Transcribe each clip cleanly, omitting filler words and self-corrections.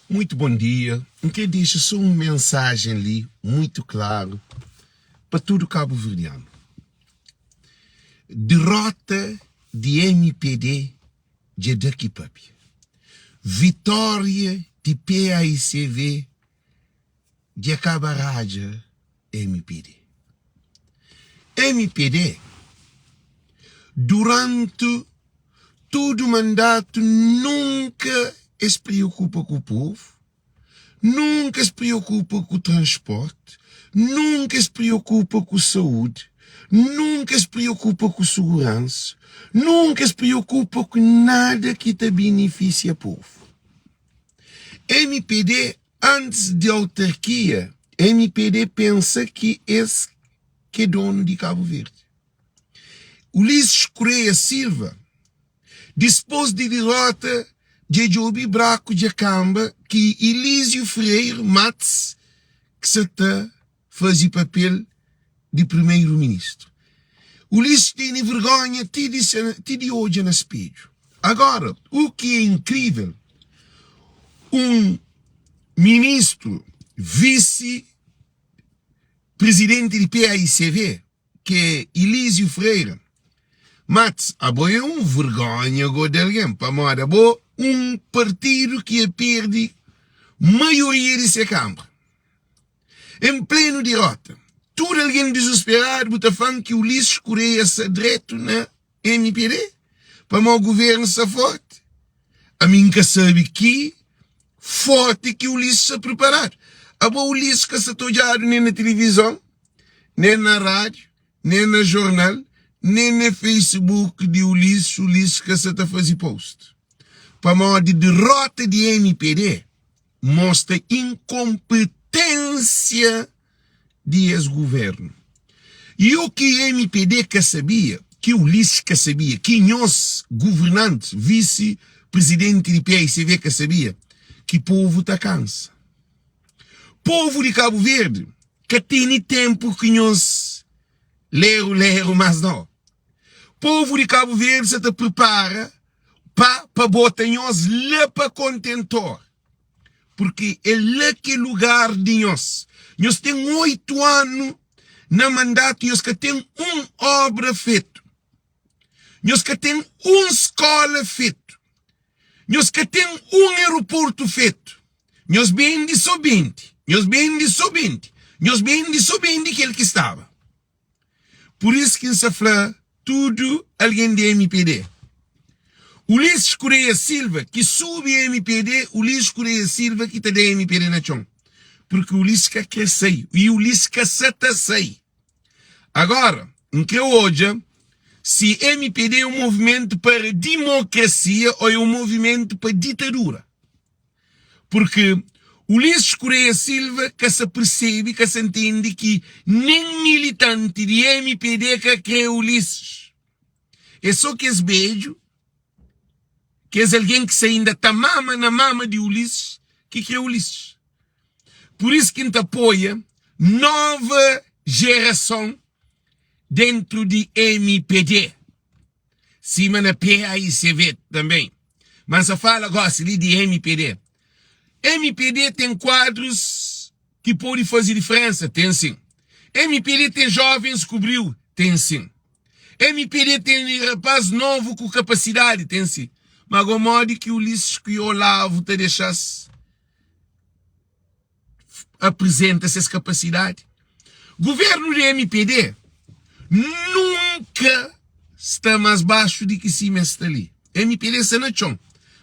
Muito bom dia. N kre dexa só un mensajen li muito klaru pa tudu kabuverdianu. Derota di mpd dja da ki papia. Vitória di paicv dja ka baradja mpd. Mpd duranti tudu mandatu nunka es preokupa ku povu, nunka es preokupa ku transporti, nunka es preokupa ku saúdi, nunka es preokupa ku suguransa, nunka es preokupa ku nada ki ta benefisia povu. Mpd antis di autarkia, mpd pensa ki es ki é donu di Kabu Verdi. Ulisses Correia Silva, dispôs di dirota dja djobe braku dja kanba ki Elísio Freire Matos ki sa ta faze papel di primeiro ministru. Ulisses tene vergonha ti di ti di odja na spedju. Agora, u ki é inkrível, un ministru visi Presidenti di paicv, ki é Elísio Freire Matos, abo é un vergonha go di algen, pamodi abo un partidu ki é perdi maioria di se kanbra, en plenu dirota, tudu algen dizusperadu bu ta fla-m ki Ulisses Correia sta dretu na mpd pamodi guvernu sta forti? Ami N ka sabe ki forti ki Ulisses sta priparadu. Abo Ulisses ka sta ta odjadu nen na tilivizon, nen na rádiu, nen na jornal, nen na Facebook di Ulisses, Ulisses ka sta ta faze post. Pamodi derota di mpd mostra inkonpetensia di es guvernu. I o ki mpd ka sabia, ki Ulisses ka sabia, ki nhos guvernantis, visi presidenti di paicv ka sabia, ki povu ta kansa. Povu di Kabu Verdi ka tene tenpu ki nhos leru leru mas nau. Povu di Kabu Verdi sa ta pripara pa pa bota nhos la pa kontentor. Purki é la ki é lugar di nhos. Nhos ten 8 anu na mandatu, nhos ka ten un obra fetu. Nhos ka ten un skola fetu. Nhos ka ten un aeroportu fetu. Nhos bende so bende. Nhos bende so bende. Nhos bende so bende kel ki staba. Pur isu ki N sa fla tudu algen di mpd, Ulisses Correia Silva ki subi mpd, Ulisses Correia Silva ki ta da mpd na txon. Purki Ulisses ka kre sai i Ulisses ka sa ta sai. Agora, N kre odja si mpd é un movimentu para dimokrasia o é un movimentu pa ditadura. Purki Ulisses Correia Silva ka sa persebe, ka sa ntende ki nen militanti di mpd ka kre Ulisses. É so kes bedju, kes algen ki sa inda ta mama na mama di Ulisses ki kre Ulisses. Pur isu ki N ta apoia nova jerason dentru di mpd. Sima na PAICV tanben. Ma N sa fala gosi li di mpd. Mpd ten kuadrus ki pode faze diferensa? Ten sin. Mpd ten jovens ku briu? Ten sin. Mpd ten rapaz novu ku kapasidadi? Ten sin. Ma go modi ki Ulisses ku Olavo ta dexa-s aprizenta ses kapasidadi. Guvernu di mpd nunka sta mas baxu di ki sima es sta li. Mpd sta na txon,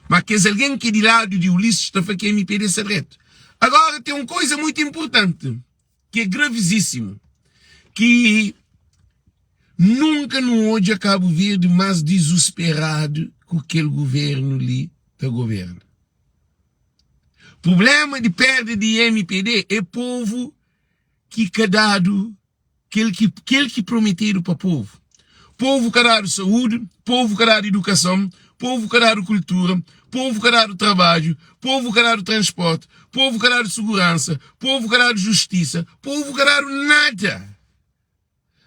ma kes algen ki é di ladu di Ulisses ta fla ki mpd sta dretu. Agora ten un koiza muitu inpurtanti ki é gravizísimu ki nunka nu odja Kabu Verdi mas dizusperadu ku kel guvernu li ta governa. Prublema di perda di mpd é povu ki ka dadu kel ki kel ki prometedu pa povu. Povu ka dadu saúdi, povu ka dadu idukason, povu ka dadu kultura, povu ka dadu trabadju, povu ka dadu transporti, povu ka dadu suguransa, povu ka dadu justisa, povu ka dadu nada.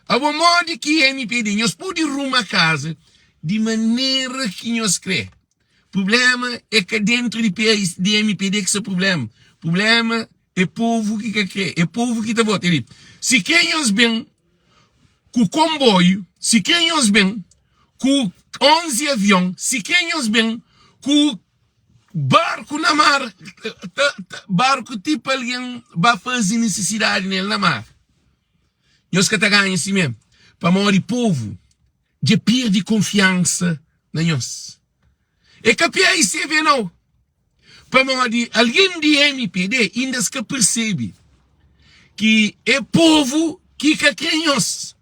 Abo modi ki mpd nhos pode ruma kaza di manera ki nhos kre. Prubléma é ka déntu di di mpd ki sta prubléma. Prubléma é povu ki ka krê, é povu ki ta vota. El di, si krê nhos ben ku konboiu, si krê nhos ben ku 11 avion, si krê nhos ben ku barku na mar, barku ti pa algen ba faze nisisidadi nel na mar, nhos ka ta ganha simé, pamodi povu dja pirdi konfiansa na nhos. É ka PAICV nau, pamodi algen di mpd inda es ka persebe ki é povu ki ka kre nhos,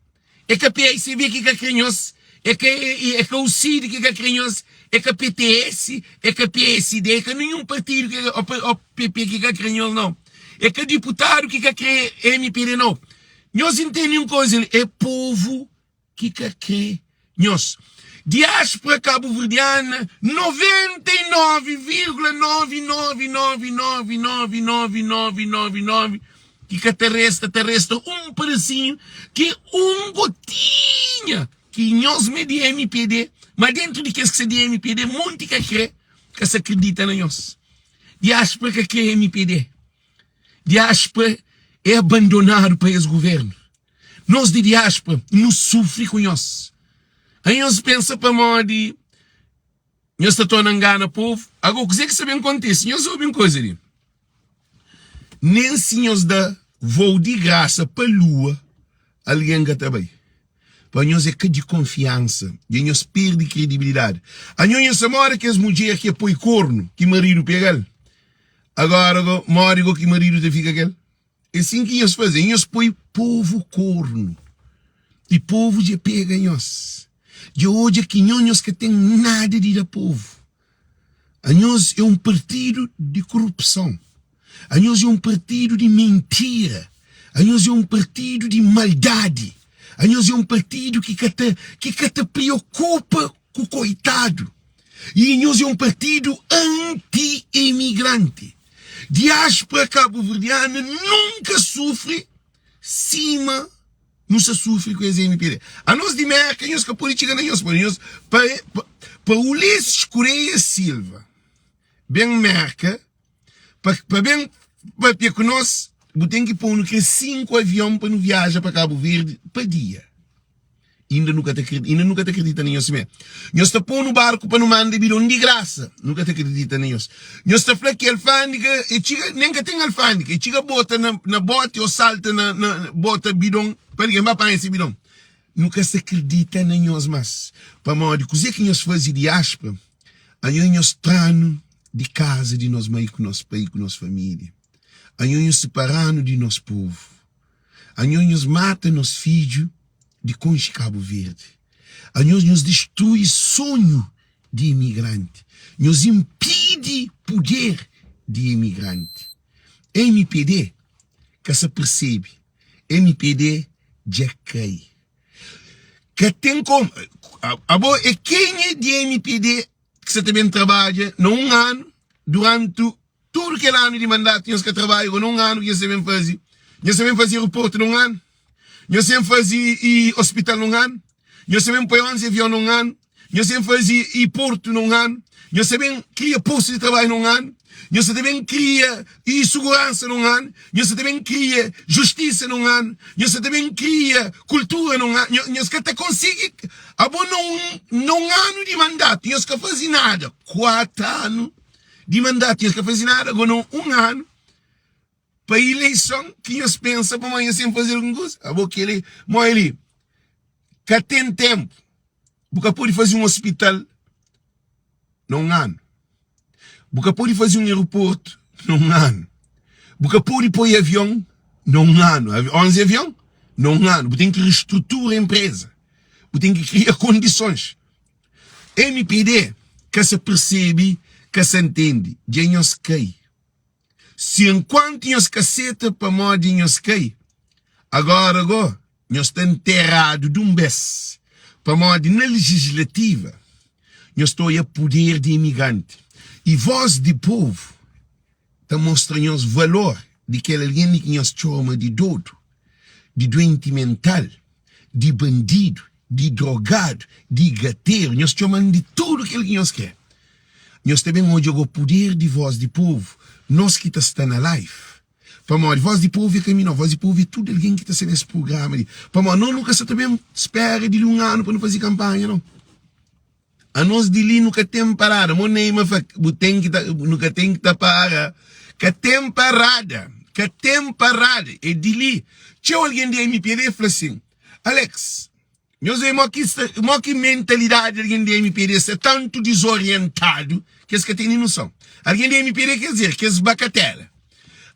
é ka PAICV ki ka kre nhos, é ka é ka UCID ki ka kre nhos, é ka PTS, é ka psd, é ka ninhun partidu ki ô PP ki ka kre nhos nau, é ka diputadu ki ka kre mpd nau. Nhos intende un koza li, é povu ki ka kre nhos. Diáspora kabuverdiana 99,999999999 ki ka ta resta, ta resta un pedasinhu ki é un gotinha ki nhos me di mpd, ma dentu di kes ki sta di mpd monti ka kre, ka sa kridita na nhos. Diáspora ka kre mpd. Diáspora é abandonadu pa es governu. Nos di diáspora nu sufri ku nhos. Anhos pensa pamodi nhos ta torna ngana povu? Ago kuzê ki sta ben kontise? Nhos obi un koza li, nen si nhos da vou di grasa pa lua, algen ka ta bai. Pa nhos é ka di konfiansa, dja nhos perde kredibilidadi. Anho nhos sa modi kes mudjer ki é poi kornu ki maridu pega-l? Agora go, modi go ki maridu ta fika kel? É sin ki nhos faze, nhos poi povu kornu i povu dja pega nhos. Dja odja ki nho nhos ka ten nada di da povu. Anhos é un partidu di korupson. Anhos é un partidu di mintira. Anhos é un partidu di maldadi. Anhos é un partidu ki ka ta ki ka ta preokupa ku koitadu. I nhos é un partidu anti-imigranti. Diáspora kabuverdiana nunka sufri sima nu sta sufri ku es mpd. Anos di Merka nhos ka pode txiga na nhos, pa nhos pa pa Ulisses Correia Silva ben Merka pa pa ben papia ku nos bu ten ki ponu kre 5 avion pa nu viaja pa Kabu Verdi pa dia. Inda nu ka ta inda nu ka ta kridita na nhos simé. Nhos ta pô-nu barku pa nu manda bidon di grasa, nu ka ta kridita na nhos. Nhos ta fla ki alfandika e txiga, nen ka ten alfandika, e txiga bota na na boti ô salta na na bota bidon pa algen ba panha se bidon. Nu ka sta kridita na nhos más, pamodi kuzê ki nhos faze di aspa, anho nhos tra-nu di kaza di nos mai ku nos pai ku nos família, anho nhos sipara-nu di nos povu. Anhos nhos mata nos fidju di konxe Kabu Verdi. Anhos nhos distrui sonhu di imigranti. Nhos inpidi puder di imigranti. Mpd ka sa persebe. Mpd dja kai. Ka ten komu. Abo e kenha di mpd ki sa ta ben trabadja na un anu durantu Tudu kel anu di mandatu nhos ka trabadja ku na un anu ki nhos ta ben faze? Nhos ta ben faze aeroportu na un anu? Nhos ta ben faze i ospital na un anu? Nhos ta ben poi 11 avion na un anu? Nhos ta ben faze i portu na un anu? Nhos ta ben kria postu di trabadju na un anu? Nhos ta ben kria i suguransa na un anu? Nhos ta ben kria justisa na un anu? Nhos ta ben kria kultura na un anu? Nhos ka ta konsigi abo na un na un anu di mandatu nhos ka faze nada 4 anu Di mandatu nhos ka faze nada, go na un anu pa ileison ki nhos pensa pamodi nhos ten faze algun kuza. Abo keli, mo eli ka ten tempu. Bu ka pode faze un ospital na un anu. Bu ka pode faze un aeroportu na un anu. Bu ka pode poi avion na un anu. 11 avion na un anu. Bu ten ki restrutura empresa. Bu ten ki kria kondisons. Mpd ka sa percebi ka sa ntende dja nhos kai si enquanto nhos ka seta pamodi nhos kai agora go nhos ta nterrado dum bes pamodi na legislativa nhos ta oia poder di imigranti e voz di povo ta mostra nhos valor di kel algen li ki nhos txoma di dodu, di duenti mental, di bandidu, di drogadu, di gateru, nhos txoma-m di tudu kel ki nhos kre. Nhos ta ben odja go puder di voz di povu, nos ki ta sta na live. Pamodi voz di povu é ka mi no, voz di povu é tudu algen ki ta sta nes prugrama li. Pamodi nos nu ka sa ta ben spera di li un anu pa nu faze kanpanha no. Anos di li nu ka ten parada. Mo Neymar fla, bu ten ki ta, nu ka ten ki ta para. Ka ten parada, ka ten parada. É di li. Txeu algen di MPD fla sin, Alex, Nhos vê mo ki sta, mo ki mentalidadi di algen di mpd sta tantu dizorientadu ki es ka tene noson. Algen di mpd ker dizer kes bakatela.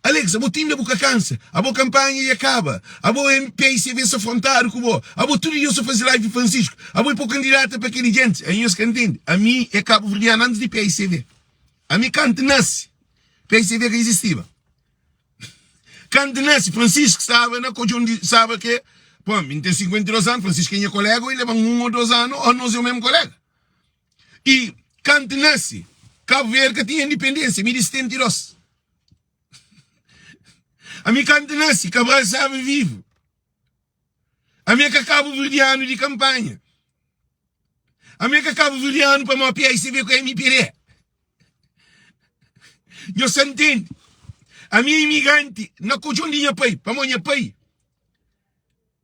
Alex, abo tinda bu ka kansa, abo kanpanha dja kaba, abo mpcv sta frontadu ku bo, abo tudu dia sa fazi live Francisco, abo e po kandidata pa keli djentis. Aí nhos ka ntende, ami é kabuverdianu antis di pcv. Ami kantu nasi, pcv ka izistiba. Kantu nasi, Francisco staba na kodjon di staba ke Pô, mi ten 52 anu, Francisco é nha kolega, ou el leba-m un ou dos anu, ou nos é o mesmu kolega. I kantu nasi, Kabu Verdi ka tinha indipendênsia, mi di 72. Ami kantu nasi, Cabral staba vivu. Ami é ka kabuverdianu di kanpanha. Ami é ka kabuverdianu pamodi PICV ku MPD. Nhos ta ntende? Ami é imigranti na kodjon di nha pai, pamodi nha pai,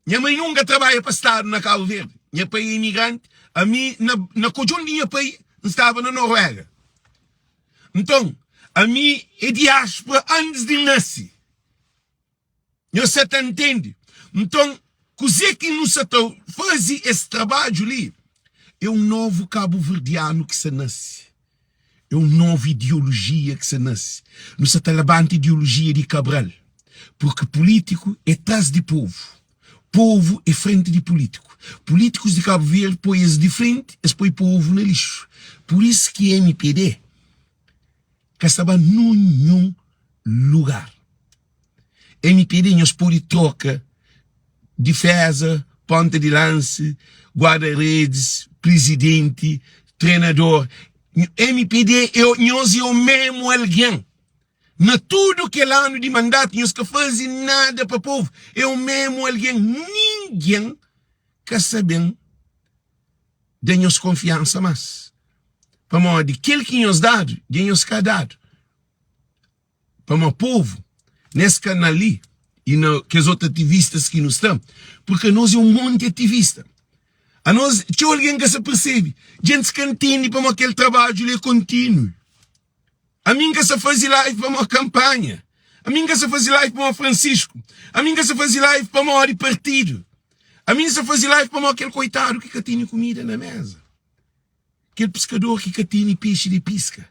nha mai nunka trabadja pa stadu na Kabu Verdi. Nha pai é imigranti, ami na, na kodjon di nha pai N staba na Noruega. Nton, ami é diáspora antis di N nase. Nhos sa ta ntende? Nton, kuzê ki nu sa ta faze es trabadju li é un novu kabuverdianu ki sa nase, é un novu ideolojia ki sa nase. Nu sa ta labanta ideolojia di Cabral, purki pulítiku é tras di povu, povu é frenti di pulítiku. Pulítikus di Kabu Verdi poi es di frenti, es poi povu na lixu. Pur isu ki mpd ka sta ba nunhun lugar. Mpd nhos pode troka difeza, ponta di lanse, guarda redes, prizidenti, trenador. Mpd nhos é o memu algen. Na tudu kel anu di mandatu nhos ka faze nada pa povu. É o memu algen. Ningen ka sa ben da nhos konfiansa mas. Pamodi kel ki nhos dadu dja nhos ka dadu. Pamodi povu nes kanal li i na kes otu ativistas ki nu sta, purki anos é un monti ativista. Anos, txeu algen ka sa persebe, djentis ka ntende pamodi kel trabadju li é kontinu. Ami N ka sa faze live pamodi kanpanha, ami N ka sa faze live pamodi Francisco, ami N ka sa faze live pamodi partidu, ami N sa faze live pamodi kel koitadu ki ka tene kumida na meza. Kel piskador ki ka tene pexi di piska,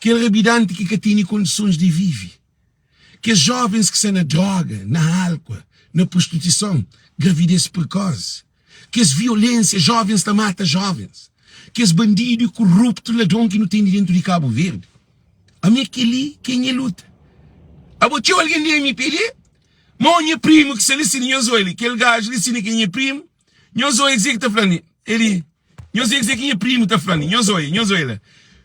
kel rabidanti ki ka tene kondisons di vive, kes jovens ki sta na droga, na álkua, na prostituison, gravidez prekosi, kes violensia, jovens ta mata jovens, kes bandidu i koruptu ladron ki nu tene dentu di Kabu Verdi. Ami é kel-li ki é nha luta. Abo txeu algen di mpd? Ma o nha primu ki sta li sina, nhos oi li, kel gaju li sina ki é nha primu. Nhos oia kuzê ki ta fla-m Eli. Nhos oia kuzê ki nha primu ta fla-m Nhos oia, nhos oia la.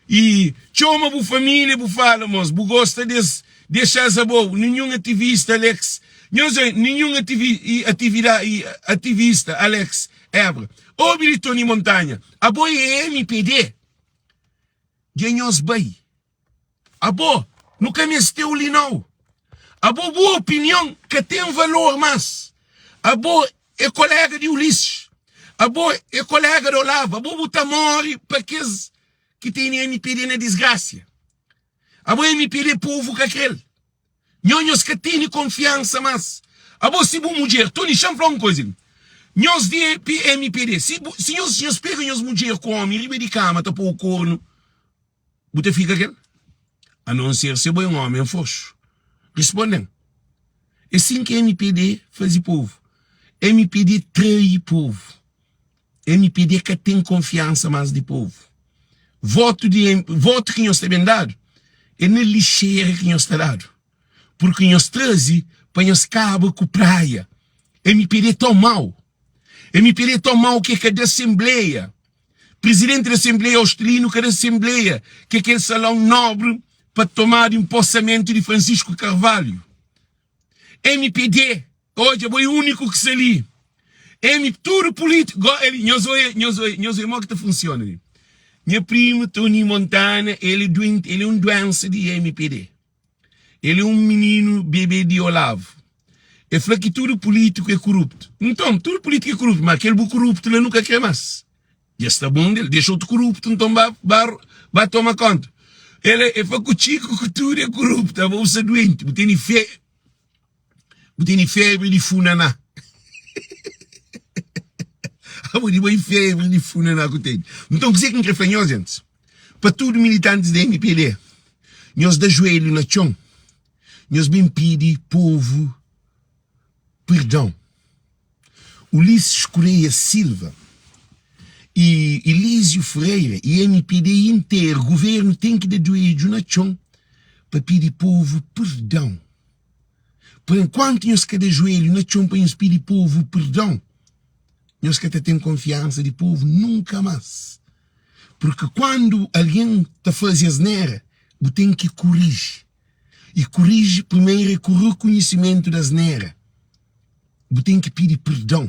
I txoma bu família, bu fala, Mos, bu gosta des dexa-s abo. Ninhun ativista, Alex. Nhos oia, ninhun ativi, ativida, ativista, Alex Ebra. Obi li, Tony Montanha, abo é mpd. Dja nhos bai. Abo, nu ka meste-u li nau. Abo, bu opinion ka ten valor más. Abo é koléga di Ulisses. Abo é koléga di Olavo. Abo bu ta móre pa kes ki tene mpd na disgrásia. Abo mpd povu ka kre-l. Nho nhos ka tene konfiansa más. Abo si bu mudjer, Tony, xa-m fla un koza li. Nhos di mpd, si nhos pega nhos mudjer ku ómi riba di kama ta pô-u kornu, Bu ta fika kel? A non ser se bo é un omen froxu. Risponde-m, É sin ki mpd faze povu. Mpd trai povu. Mpd ka ten konfiansa mas di povu. Votu di votu ki nhos ta ben dadu é na lixera ki nhos ta dadu. Purki nhos traze pa nhos kaba ku praia. Mpd é tão mau. Mpd é tão mau ki é ka da asenbleia. Presidenti di Asenbleia Austelino ka da Asenbleia, ki é kel salãu nobri pa tomadu inposamentu di Francisco Carvalho. Mpd, odja, bo é úniku ki sta li. M, tudu pulítiku, go, el, nhos oia, nhos oia, nhos oia mo ki ta funsiona li. Nha primu Tony Montana, el é duenti, el é un duensa di mpd. El é un mininu bebê di Olavo. El fla ki tudu pulítiku é kuruptu. Nton, tudu pulítiku é kuruptu, má kel bu kuruptu la nu ka krê más. Dja sta bon del, dexa otu kuruptu nton ba, ba, ba toma konta. El, el fla ku Txiku ku tudu é kuruptu, abo bu sta duenti, bu tene fe, Bu tene febri di funaná. Abo di bai febri di funaná ku tene. Nton, kuzê ki N kre fla nhos, gentis? Pa tudu militantis di MPD, nhos da juelhu na txon, nhos ben pidi povu perdon. Ulisses Correia Silva y Elísio Ferreira y mpd interu, guvernu ten ki da juedju na txon pa pidi povu perdon. Pa enkuantu nhos ka da juelhu na txon pa nhos pidi povu perdon, nhos ka ta ten konfiansa di povu nunka mas. Purki kuandu algen ta faze asnera, bu ten ki kuriji. Y kuriji primeru é ku rekonhisimentu di asnera. Bu ten ki pidi perdon,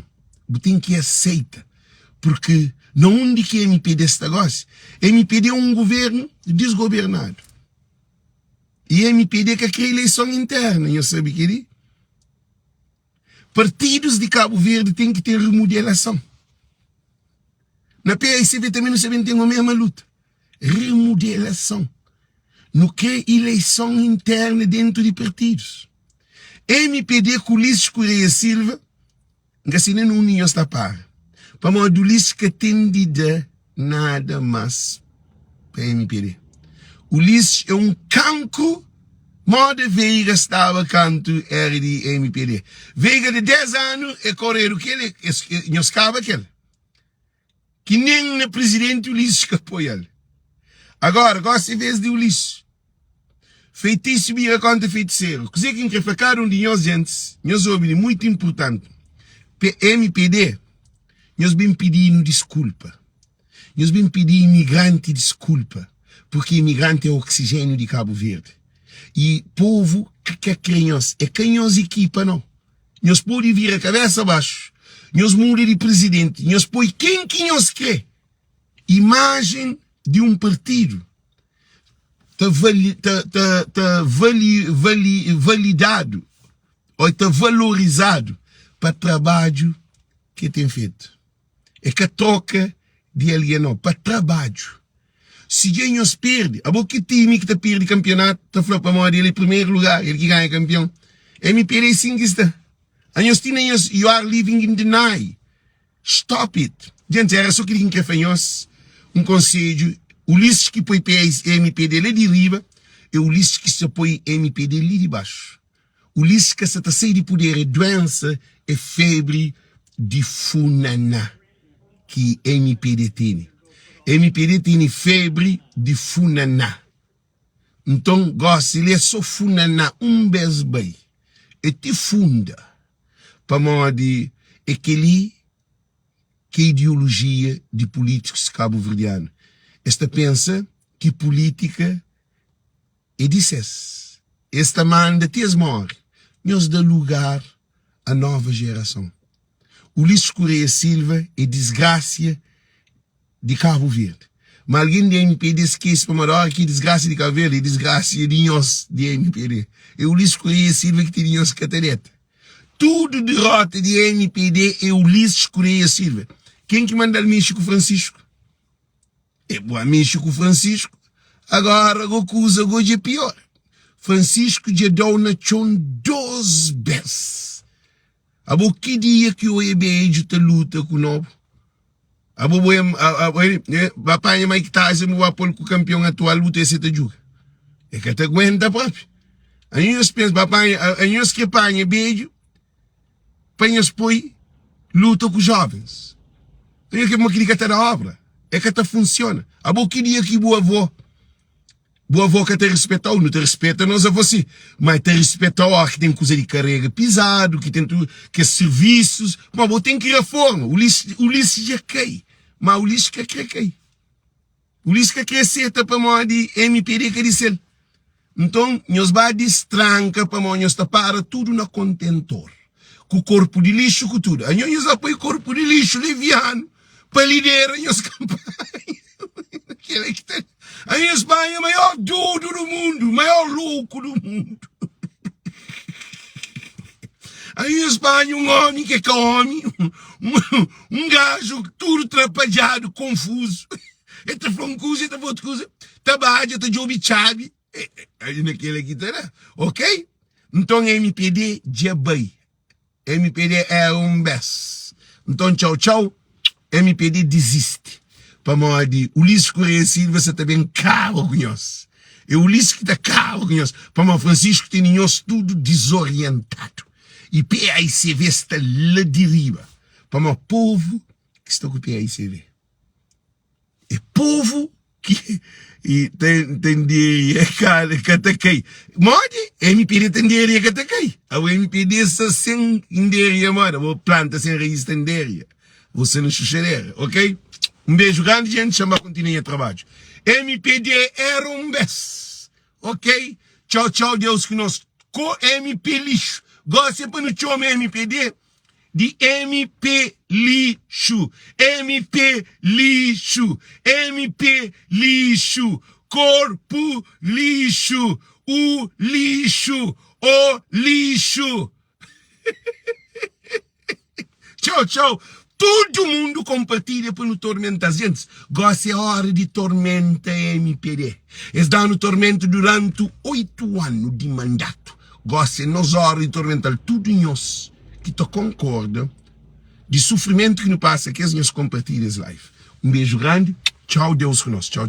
bu ten ki aseita, purki na undi ki mpd sta gosi, mpd é un guvernu disgobernadu. Y mpd ka kre ileison interna, nhos sabe keli? Partidus di Kabu Verdi ten ki ten remodelason. Na PAICV tanbe nu sabe ten omesma luta. Remodelason. Nu kre ileison interna dentu di partidus. Mpd ku Ulisses Correia Silva, N ka si nen undi nhos ta para. Pamodi Ulisses ka ten di da nada mas pa mpd. Ulisses é un kankru moda Veiga staba kantu era di mpd. Veiga di 10 anu é koredu kel, nhos kaba kel. Ki nen na prizidenti Ulisses ka apoia-l. Agora, gosi é vez di Ulisses. Feitisu bira konta feitiseru. Kuzê ki N kre fla kada un di nhos, gentis, nhos obi li, muitu inpurtanti. PMPD, nhos ben pidi-nu diskulpa. Nhos ben pidi imigranti diskulpa, purki imigranti é oksijéniu di Kabu Verdi. Y povu ka kre nhos. É ka nhos ekipa, nau. Nhos pode vira kabésa baxu, nhos muda di prizidenti, nhos poi ken ki nhos kre. Imajen di un partidu ta vali, ta, ta, ta vali, vali, validadu ô ta valorizadu pa trabadju ki el ten fetu. É ka troka di algen nau, pa trabadju. Si dja nhos perde, abo ki timi ki ta perde kanpionatu ta fla pamodi el é primeru lugar, el ki ganha kanpion. MPD é sin ki sta. Anhos ti na nhos, you are living in deny. Stop it. Djenti, era so kili ki N kre fla nhos, un konsedju, Ulisses ki poi PS, MPD la di riba, é Ulisses ki sta poi MPD li di baxu. Ulisses ka sa ta sai di puder, é duensa, é febri di funaná ki MPD tene. MPD tene febri di funaná. Nton, gosi li é so funaná un bes bai, é ti funda, pamodi é keli ki é ideolojia di pulítikus kabuverdianu. Es ta pensa ki pulítika é di ses, es ta manda ti es móre. Nhos da lugar a nova jerason. Ulisses Correia Silva é disgrasia di Kabu Verdi. Ma algen di mpd skese pamodi ora ki é disgrasia di Kabu Verdi é disgrasia di nhos di mpd. É Ulisses Correia Silva ki ten di nhos ka ta deta. Tudu derota di mpd é Ulisses Correia Silva. Ken ki manda-l mexe ku Francisco? É bu mexe ku Francisco, agora go kuza go dja pior. Francisco dja dau na txon dos bes. Abo ki dia ki oia bedju ta luta ku nobu? Abo bo é ba panha Mike Tyson bu ba pol ku kampion atual bu ta se ta djuga. E ka ta aguenta propi. Anhos pensa ba panha, anhos ke panha bedju pa nhos poi luta ku jovens. Anhos ke ma kili ka ta da obra, e ka ta funsiona. Abo ki dia ki bu avó Bu avó ka ta rispeta-u, nu ta rispeta nos avó si, ma ta rispeta-u óras ki ten kuza di karega pizadu, ki ten tudu kes sirvisus, ma bo ten ki reforma. Ulisses, Ulisses dja kai, ma Ulisses ka kre kai. Ulisses ka kre seta pamodi mpd ka di sel. Nton, nhos ba distranka pamodi nhos ta para tudu na kontentor, ku korpu di lixu ku tudu. Anho nhos ba poi korpu di lixu levianu pa lidera nhos kanpanha. Kela ki ta Aí es banha maior dodu do mundu, maior louku do mundu. Aí es banha um homi que é ka homi, um, um gajo tudo trapadjadu, confuso. Ele ta fla um kuza, ele ta fla outro kuza, ta badja, ta djobi txabi. Aí na kela ki ta da, ok? Nton MPD dja bai. Mpd era un bes. Nton txau txau mpd dizisti pamodi Ulisses Correia Silva sa ta ben kaba ku nhos. É Ulisses ki ta kaba ku nhos pamodi Francisco tene nhos tudu dizorientadu y paicv sta la di riba pamodi povu ki sta ku paicv. É povu ki e ten ten diria ka ka ta kai. Modi? MPD ten diria ka ta kai. Abo MPD sta sen inderia moda bo planta sen raiz ta inderia. Bo sta na xuxadera, ok? Um beijo grande gente, xamba continua nha trabadju. MPD era um bes. Ok? Tchau tchau Deus ku nos. Ko MP lixo. Gosi é pa nu txoma MPD di MP lixo. MP lixo. MP lixo. Corpo lixo. O lixo. O lixo. Txau txau Tudu mundu konpartilha pa nu tormenta-s Gentis, gosi é óra di tormenta mpd Es da-nu tormentu durantu 8 anu di mandatu Gosi é nos óra di tormenta-l Tudu nhos ki ta konkorda di sufrimentu ki nu pasa kes nhos konpartilha es live Un beju grandi Txau Deus ku nos Txau.